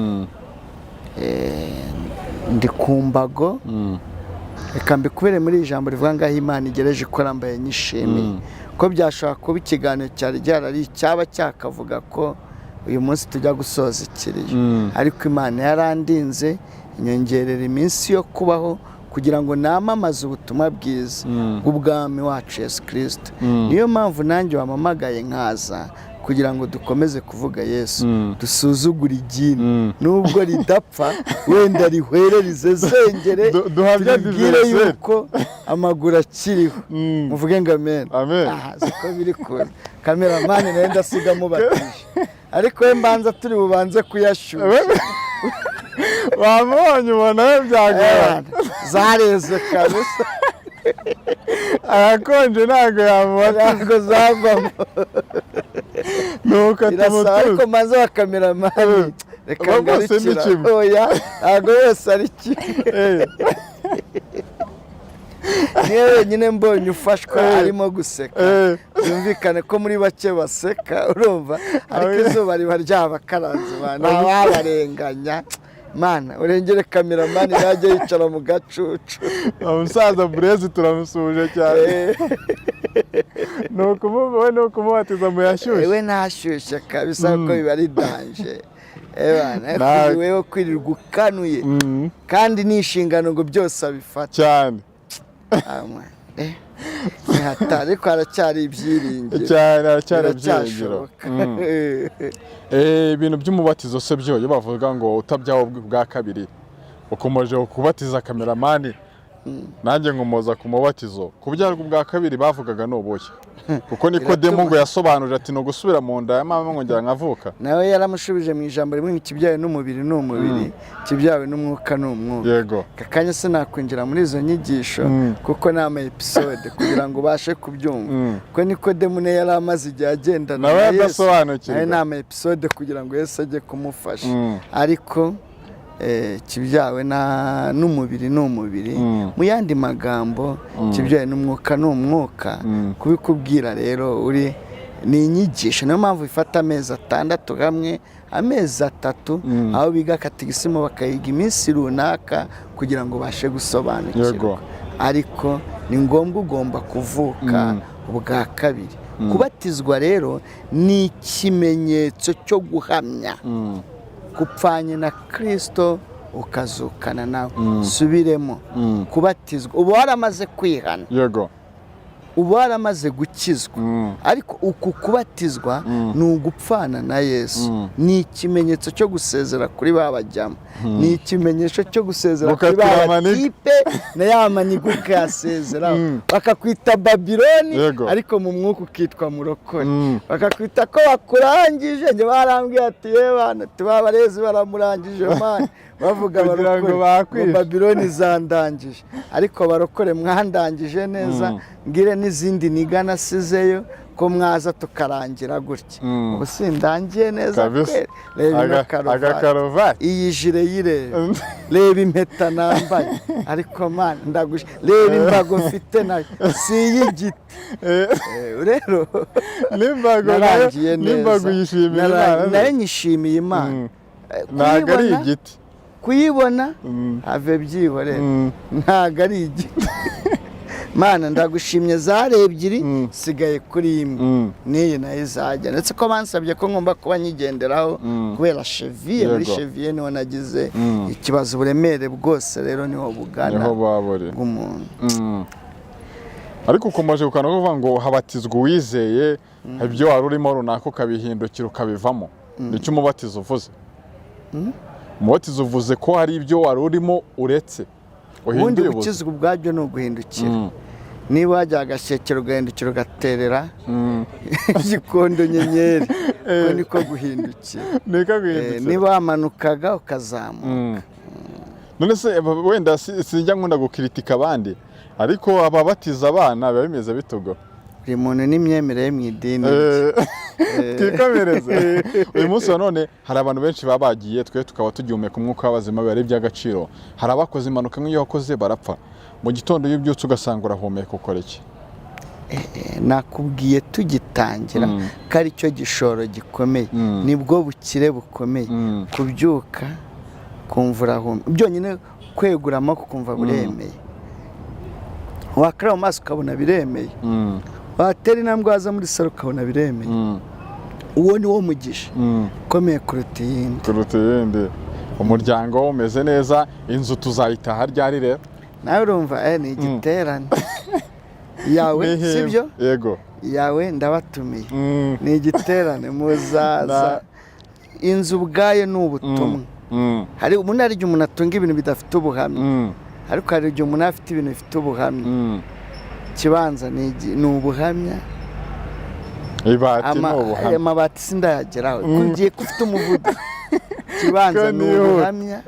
[SPEAKER 1] Ndi ku mbago. Reka mbikubere muri iri jambo rivuga ngaho Imana igereje ikora, mbaye nyishimiye ko byashobora kuba ikiganiro cyari cyarari cyaba cyakavuga ko uyu munsi tujya gusoza ikiriyo, ariko Imana yarandinze, inyongerera iminsi yo kubaho kugira ngo namamaze ubutumwa bwiza bw'ubwami wacu Yesu Kirisito. Niyo mpamvu nanjye wamamagaye nkaza. Kugira ngo dukomeze kuvuga Yesu, dusuzugure igini, nubwo ridapfa, wenda rihwere, rizezengere,
[SPEAKER 2] Duhabye
[SPEAKER 1] turibwire
[SPEAKER 2] adversaire.
[SPEAKER 1] yuko amaguru akiriho. Muvuge ngo amen.
[SPEAKER 2] Amen.
[SPEAKER 1] Aha siko biri kuza. Cameraman nawe ndasiga mubatije, ariko we mbanza turi bubanze kuyashyushya.
[SPEAKER 2] Wamubonye, ubona we byagorana.
[SPEAKER 1] Zareze kabisa.
[SPEAKER 2] Arakonje, ntabwo yamubona.
[SPEAKER 1] Ntabwo zavamo.
[SPEAKER 2] Nuko
[SPEAKER 1] Birasaba
[SPEAKER 2] tumutuze.
[SPEAKER 1] Ariko mbanza wa cameraman, reka
[SPEAKER 2] Abo bose ni
[SPEAKER 1] ngarukira.
[SPEAKER 2] kimwe.
[SPEAKER 1] Oya, ntabwo bose ari kimwe. Niyo wenyine mbonye ufashwa, arimo guseka. Byumvikane ko muri bake baseka, urumva, ariko izuba riba ryabakaranze ba, ntawabarenganya. Mana, urengere cameraman, yajya yicara mu gacucu.
[SPEAKER 2] Umusaza Burezi turamusuhuje cyane. Ni ukumuba, ni ukumubatiza mu yashyushye.
[SPEAKER 1] We ntashyushye kabisa, kuko biba ari danger. Ebana, wewe kwirirwa ukanuye, kandi ni inshingano ngo byose abifate.
[SPEAKER 2] Cyane.
[SPEAKER 1] Ah, man. Ni hatari, ariko haracyari ibyiringiro.
[SPEAKER 2] Cyane, haracyari ibyiringiro.
[SPEAKER 1] Biracyashoboka.
[SPEAKER 2] Ibintu by'umubatizo se byo, iyo bavuga ngo utabyawe bwa kabiri, ukomeje kubatiza cameraman, nanjye nkomoza ku mubatizo, kubyarwa ubwa kabiri bavugaga ni ubuhe? Kuko Nikodemo ngo yasobanuje ati: "Ni ugusubira mu nda ya mama nkongera nkavuka."
[SPEAKER 1] Nawe yaramushubije mu ijambo rimwe ngo: "Ikibyawe n'umubiri ni umubiri, ikibyawe n'umwuka ni umwuka." Aka kanya sinakwinjira muri izo nyigisho, kuko ni ama episode kugira ngo ubashe kubyumva, kuko Nikodemu ne yari amaze igihe agendana
[SPEAKER 2] nawe
[SPEAKER 1] na Yesu.
[SPEAKER 2] adasobanukirwa.
[SPEAKER 1] Nawe ni ama episode kugira ngo Yesu ajye kumufasha. Ariko ikibyawe n'umubiri ni umubiri, mu yandi magambo, ikibyawe n'umwuka ni umwuka. Kubikubwira rero uri ni inyigisho, niyo mpamvu ifata amezi 6 hamwe, amezi 3, aho biga katikisimu bakayiga iminsi runaka kugira ngo ubashe gusobanukirwa. Ariko ni ngombwa, ugomba kuvuka ubwa kabiri. Kubatizwa rero ni ikimenyetso cyo guhamya gupfanye na Kirisito ukazukana nawe. Subiremo: kubatizwa, uba waramaze kwihana, uba waramaze gukizwa, ariko uku kubatizwa ni ugupfana na Yesu. Ni ikimenyetso cyo gusezera kuri ba bajyamo, ni ikimenyetso cyo gusezera kuri ba
[SPEAKER 2] Gukatira amaniga.
[SPEAKER 1] batipe na ya maniga ukayasezeraho, bakakwita Babiloni, ariko mu mwuka ukitwa murokore, bakakwita ko bakurangije. Njye barambwiye ati: "Ye bana, tuba abarezi baramurangije man," bavuga
[SPEAKER 2] Kugira ngo
[SPEAKER 1] abarokore
[SPEAKER 2] bakwishe.
[SPEAKER 1] ngo Babiloni zandangije, ariko barokore mwandangije neza. Mbwire n'izindi niga nasizeyo ko mwaza tukarangira gutya. Ubu sindangiye neza?
[SPEAKER 2] Kabisa.
[SPEAKER 1] Kweri, reba ino karuvati.
[SPEAKER 2] Agakaruvati.
[SPEAKER 1] Iyi jire yireba, reba impeta nambaye, ariko man, ndagusha, reba imbago mfite nayo si iy'igiti. Rero
[SPEAKER 2] N'imbago nayo
[SPEAKER 1] narangiye
[SPEAKER 2] n'imbago
[SPEAKER 1] neza.
[SPEAKER 2] uyishimira Imana.
[SPEAKER 1] Nayo nyishimiye Imana.
[SPEAKER 2] Ntabwo ari
[SPEAKER 1] Kuyibona,
[SPEAKER 2] igiti.
[SPEAKER 1] kuyibona have byihorere. Ntabwo ari igiti. Mana, ndagushimye, zari ebyiri, sigaye kuri imwe. N'iyi nayo izajya, ndetse ko bansabye ko ngomba kuba nyigenderaho kubera cheville muri cheville niho nagize ikibazo. Uburemere bwose rero niho bugana
[SPEAKER 2] Niho buba buri.
[SPEAKER 1] bw'umuntu.
[SPEAKER 2] Ariko ukomeje ku kantu ko kuvuga ngo habatizwa uwizeye, ibyo wari urimo runaka ukabihindukira, ukabivamo. Nicyo umubatizo uvuze. Umubatizo uvuze ko hari ibyo wari urimo uretse,
[SPEAKER 1] Ubundi
[SPEAKER 2] uhinduye ubuzima.
[SPEAKER 1] gukizwa ubwabyo ni uguhindukira. Niba wajya agashyekero ugahindukira ugaterera igikondo nyenyeri, uko niko guhindukira.
[SPEAKER 2] Niko guhindukira.
[SPEAKER 1] Niba wamanukaga ukazamuka.
[SPEAKER 2] None se wenda sinjya nkunda gukiritika abandi, ariko ababatiza abana biba bimeze bite ubwo?
[SPEAKER 1] Buri muntu n'imyemerere ye mu idini rye.
[SPEAKER 2] Twikomereze. Uyu munsi wa none hari abantu benshi baba bagiye, twe tukaba tugihumeka umwuka w'abazima, biba ari iby'agaciro. Hari abakoze impanuka, nk'iyo wakoze barapfa, mu gitondo iyo ubyutse ugasanga urahumeka, ukora iki?
[SPEAKER 1] Nakubwiye tugitangira ko ari cyo gishoro gikomeye, nibwo bukire bukomeye. Kubyuka kumva urahumeka byonyine, kwegura amaboko ukumva buremeye, wakaraba mu maso ukabona biremeye, watera intambwe waza muri salo ukabona biremeye, uwo ni wo mugisha ukomeye kuruta iyindi.
[SPEAKER 2] Kuruta iyindi. Umuryango umeze neza, inzu tuzayitaha ryari rero?
[SPEAKER 1] Nawe urumva, ni igiterane. Yawe.
[SPEAKER 2] Ni him.
[SPEAKER 1] Sibyo?
[SPEAKER 2] Yego.
[SPEAKER 1] Yawe, ndabatumiye. Ni igiterane, muzaza. Inzu ubwayo ni ubutumwa. Hari umuntu, hari igihe umuntu atunga ibintu bidafite ubuhamya, ariko hari igihe umuntu afite ibintu bifite ubuhamya. Ikibanza ni ubuhamya.
[SPEAKER 2] Ibati ni ubuhamya.
[SPEAKER 1] Amabati sindayageraho, ugiye ko ufite umuvuduko. Ikibanza
[SPEAKER 2] Ko
[SPEAKER 1] ni
[SPEAKER 2] nihuta.
[SPEAKER 1] ubuhamya.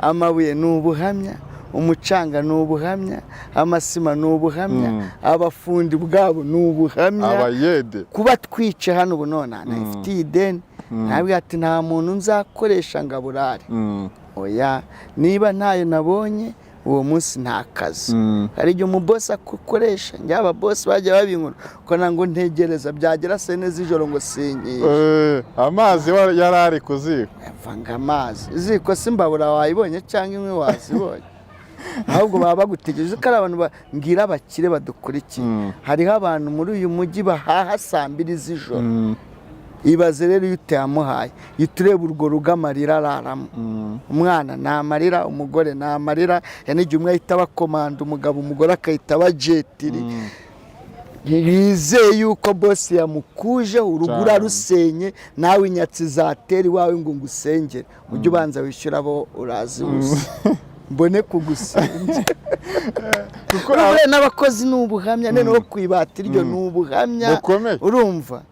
[SPEAKER 1] Amabuye ni ubuhamya, umucanga ni ubuhamya, amasima ni ubuhamya, abafundi ubwabo ni ubuhamya.
[SPEAKER 2] Abayede.
[SPEAKER 1] Kuba twice hano ubu none ifitiye ideni, ntabwo ati nta muntu nzakoresha ngo aburare. Oya, niba ntayo nabonye uwo munsi, nta kazi. Hari igihe umubosi akukoresha, njye ababosi bajya babinkura ko ngo ntegereza, byagera saa 4 z'ijoro ngo sinkiye.
[SPEAKER 2] Amazi yari ari ku ziko.
[SPEAKER 1] Vanga amazi iziko si imbabura wayibonye cyangwa inkwi wazibonye, ahubwo baba bagutegereje ko ari abantu mbwira abakire badukurikiye. Hariho abantu muri uyu mujyi bahaha saa 2 z'ijoro. Ibaze rero iyo utayamuhaye, uhita ureba urwo rugo amarira araramo. Umwana ni amarira, umugore ni amarira, yani igihe umwe ahita abakomanda umugabo, umugore akahita abajetiri, yizeye yuko bosi yamukujeho urugo.
[SPEAKER 2] Cyane.
[SPEAKER 1] Urarusenye nawe, inyatsi zatera iwawe ngo ngusengere, ujye ubanza wishyura abo urazi gusa mbone kugusengera.
[SPEAKER 2] Kuko
[SPEAKER 1] Urumva n'abakozi ni ubuhamya, noneho ku ibati ryo ni ubuhamya
[SPEAKER 2] Bukomeye.
[SPEAKER 1] Urumva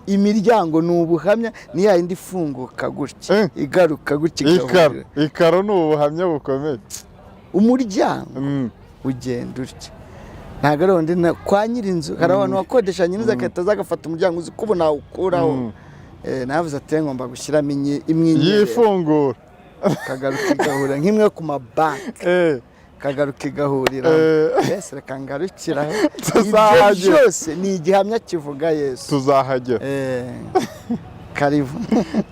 [SPEAKER 1] imiryango ni ubuhamya, ni ya yindi ifunguka gutya, igaruka gutya,
[SPEAKER 2] ikaro
[SPEAKER 1] igahurira.
[SPEAKER 2] Ikaro ni ubuhamya bukomeye.
[SPEAKER 1] Umuryango ugenda utya, ntabwo ari wundi kwa nyir'inzu. Hari abantu bakodesha, nyir'inzu agahita aza agafata umuryango, uzi ko ubu nawukuraho. Navuze ati ngomba gushyiramo imwinyerera.
[SPEAKER 2] Yifungura.
[SPEAKER 1] Kagaruka igahura nk'imwe yo ku mabanki, kagaruka igahurira. Mbese reka ngarukiraho. Ibyo
[SPEAKER 2] Tuzahagera.
[SPEAKER 1] byose ni igihamya kivuga Yesu.
[SPEAKER 2] Tuzahagera.
[SPEAKER 1] Karibu.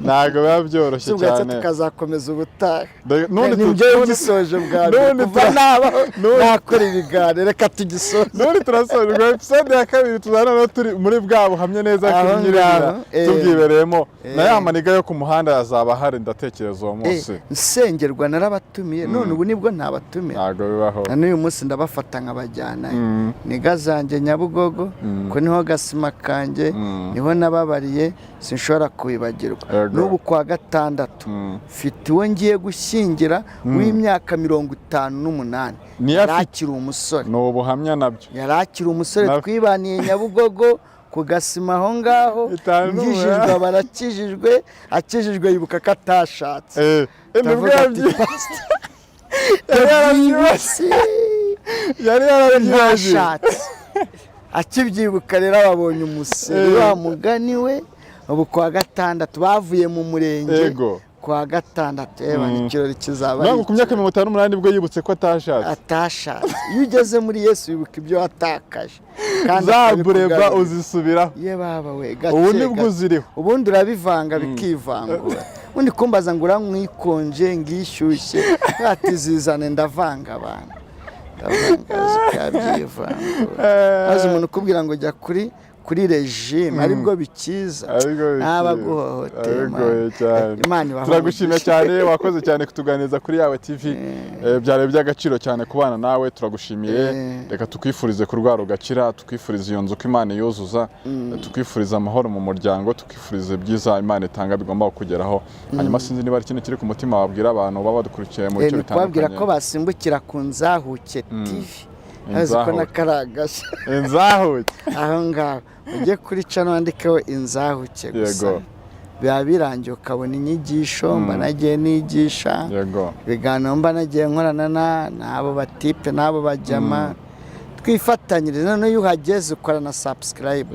[SPEAKER 2] Ntabwo biba byoroshye
[SPEAKER 1] Tubwatse
[SPEAKER 2] cyane.
[SPEAKER 1] tukazakomeza ubutaha.
[SPEAKER 2] None
[SPEAKER 1] Ni byo gisoje bwa mbere kuva nabaho nakora ibiganiro, reka tugisoze.
[SPEAKER 2] None turasoje episode ya kabiri, tuzana noneho turi muri bwa buhamya neza
[SPEAKER 1] Aho
[SPEAKER 2] kuri nyir'izina,
[SPEAKER 1] ngaho,
[SPEAKER 2] tubwibereyemo, na ya maniga yo ku muhanda yazaba ahari, ndatekereza uwo munsi.
[SPEAKER 1] Nsengerwa narabatumiye, none ubu nibwo ntabatumira.
[SPEAKER 2] Ntabwo bibaho.
[SPEAKER 1] Na n'uyu munsi ndabafata nkabajyanayo. Niga zanjye Nyabugogo, ko niho gasima kanjye, niho nababariye, sinshobora kubibagirwa. N'ubu kwa gatandatu mfite uwo ngiye gushyingira w'imyaka 58.
[SPEAKER 2] Niyo
[SPEAKER 1] Yari
[SPEAKER 2] afite-
[SPEAKER 1] akiri umusore.
[SPEAKER 2] Ni ubuhamya nabyo.
[SPEAKER 1] Yari akiri umusore. Twibaniye Nyabugogo ku gasima aho ngaho.
[SPEAKER 2] 58.
[SPEAKER 1] Nkijijwe, barakijijwe, akijijwe yibuka ko atashatse.
[SPEAKER 2] Nibwo
[SPEAKER 1] Ndavuga ati,
[SPEAKER 2] yabyi- yari yarabyibushye.
[SPEAKER 1] "Pastor,
[SPEAKER 2] Yari yarabyibagiwe.
[SPEAKER 1] ntashatse." Akibyibuka rero ababonye umuseri wa mugani we. Ubu kwa gatandatu bavuye mu murenge. Kwa gatandatu, eba ikirori kizaba ari
[SPEAKER 2] Ntabwo ku myaka 58 nibwo yibutse ko atashatse.
[SPEAKER 1] Atashatse. Iyo ugeze muri Yesu wibuka ibyo watakaje kandi
[SPEAKER 2] Za bureba
[SPEAKER 1] akabikugarurira.
[SPEAKER 2] uzisubiraho.
[SPEAKER 1] Ye baba we, gake
[SPEAKER 2] Ubu nibwo
[SPEAKER 1] gake.
[SPEAKER 2] uziriho.
[SPEAKER 1] Ubundi urabivanga bikivangura, ubundi kumbaza ngo uranywa ikonje ngishyushye, ati zizane, ndavanga abantu, ndavanga zikabyivangura. Maze umuntu ukubwira ngo jya kuri régime aribwo bikiza,
[SPEAKER 2] Aribwo bikiza.
[SPEAKER 1] ntaba aguhohoteye.
[SPEAKER 2] Bigoye cyane.
[SPEAKER 1] Imana ibahe
[SPEAKER 2] Turagushimira
[SPEAKER 1] umugisha.
[SPEAKER 2] cyane, wakoze cyane kutuganiriza kuri Yawe TV. Byari iby'agaciro cyane kubana nawe, turagushimiye. Reka tukwifurize kurwara ugakira, tukwifurize iyo nzu ko Imana yuzuza, tukwifurize amahoro mu muryango, tukwifurize ibyiza Imana itanga bigomba kukugeraho. Hanyuma sinzi niba hari ikindi kiri ku mutima wabwira abantu baba badukurikiye mu bice
[SPEAKER 1] Ni kubabwira ko
[SPEAKER 2] bitandukanye.
[SPEAKER 1] basimbukira ku Nzahuke TV, azi ko
[SPEAKER 2] Inzahuke.
[SPEAKER 1] n'akaragashya.
[SPEAKER 2] Inzahuke.
[SPEAKER 1] Aho ngaho ujye kuri channel wandikeho Inzahuke gusa, biba birangiye, ukabona inyigisho mba nagiye nigisha, ibiganiro mba nagiye nkorana n'abo batipe n'abo bajyama twifatanyirize. Noneho iyo uhageze ukora na subscribe.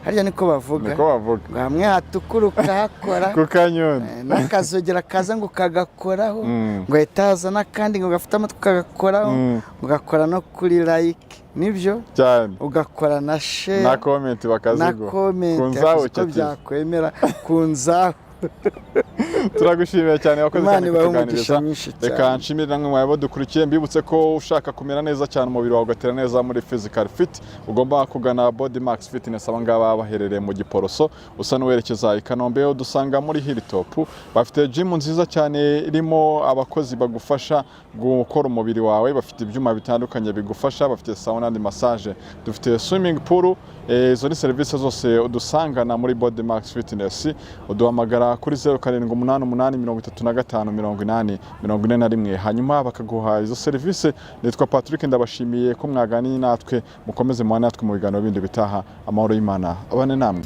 [SPEAKER 1] Harya niko bavuga?
[SPEAKER 2] Niko bavuga.
[SPEAKER 1] Ngo hamwe hatukura ukahakora.
[SPEAKER 2] Ku kanyundo.
[SPEAKER 1] N'akazogera kaza ngo kagakoraho, ngo ahita haza n'akandi ngo gafite amatwi kagakoraho, ugakora no kuri like, nibyo?
[SPEAKER 2] Cyane.
[SPEAKER 1] Ugakora na share
[SPEAKER 2] Na comment
[SPEAKER 1] na
[SPEAKER 2] bakaziguha.
[SPEAKER 1] comment.
[SPEAKER 2] Ku Nzahuke
[SPEAKER 1] Ko
[SPEAKER 2] TV.
[SPEAKER 1] byakwemera ku Nzahuke.
[SPEAKER 2] Turagushimiye cyane, wakoze
[SPEAKER 1] Imana
[SPEAKER 2] cyane
[SPEAKER 1] ibahe
[SPEAKER 2] kutuganiriza.
[SPEAKER 1] umugisha mwinshi
[SPEAKER 2] Reka
[SPEAKER 1] cyane.
[SPEAKER 2] nshimire namwe mwaba dukurikiye, mbibutse ko ushaka kumera neza cyane, umubiri wawe ugatera neza muri physical fit, ugomba kugana Body Max Fitness. Aba ngaba baherereye mu Giporoso, usa n'uwerekeza i Kanombe, udusanga muri Hilltop. Bafite gym nziza cyane irimo abakozi bagufasha gukora umubiri wawe, bafite ibyuma bitandukanye bigufasha, bafite sauna and massage, dufite swimming pool. Izo ni serivisi zose udusangana muri Body Max Fitness. Uduhamagara kuri 0788 35 80 41, hanyuma bakaguha izo serivisi. Nitwa Patrick, ndabashimiye ko mwaganiye natwe. Mukomeze mubane natwe mu biganiro bindi bitaha. Amahoro y'Imana abane namwe.